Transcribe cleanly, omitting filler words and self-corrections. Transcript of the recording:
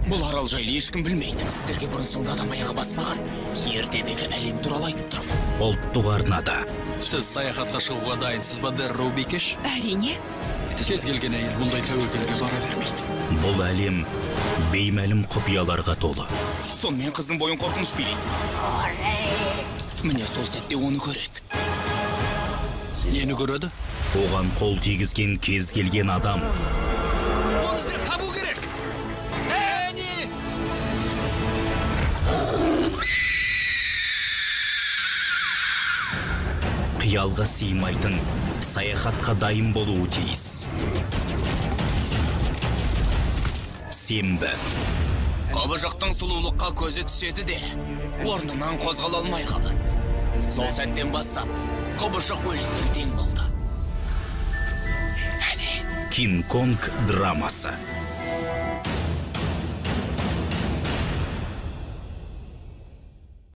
Бұл арал жайлы ешкім білмейді. Сіздерге бұрын соңды адам аяғы баспаған ертедегі әлем туралы айтып тұрмын. Ұлттық арнада. Сіз саяхатқа шығуға дайынсыз ба, Дэрроу бикеш? Әрине. Кез келген әйел мұндай тәуекелге бара бермейді. Бұл әлем беймәлім құпияларға толы. Сонымен қыздың бойын қорқыныш билейді. Міне сол сәтте оны көреді. Нені көреді? Оған қол тигізген кез келген адам. Оны іздеп табу керек. Әне! Қиялға сыймайтын саяхатқа дайын болуы тиіс. Сенбі. Құбыжықтың сұлулыққа көзі түседі де, орнынан қозғала алмай қалады. Сол сәттен бастап, құбыжық өліммен тең болды. Әне. Кинг-Конг драмасы.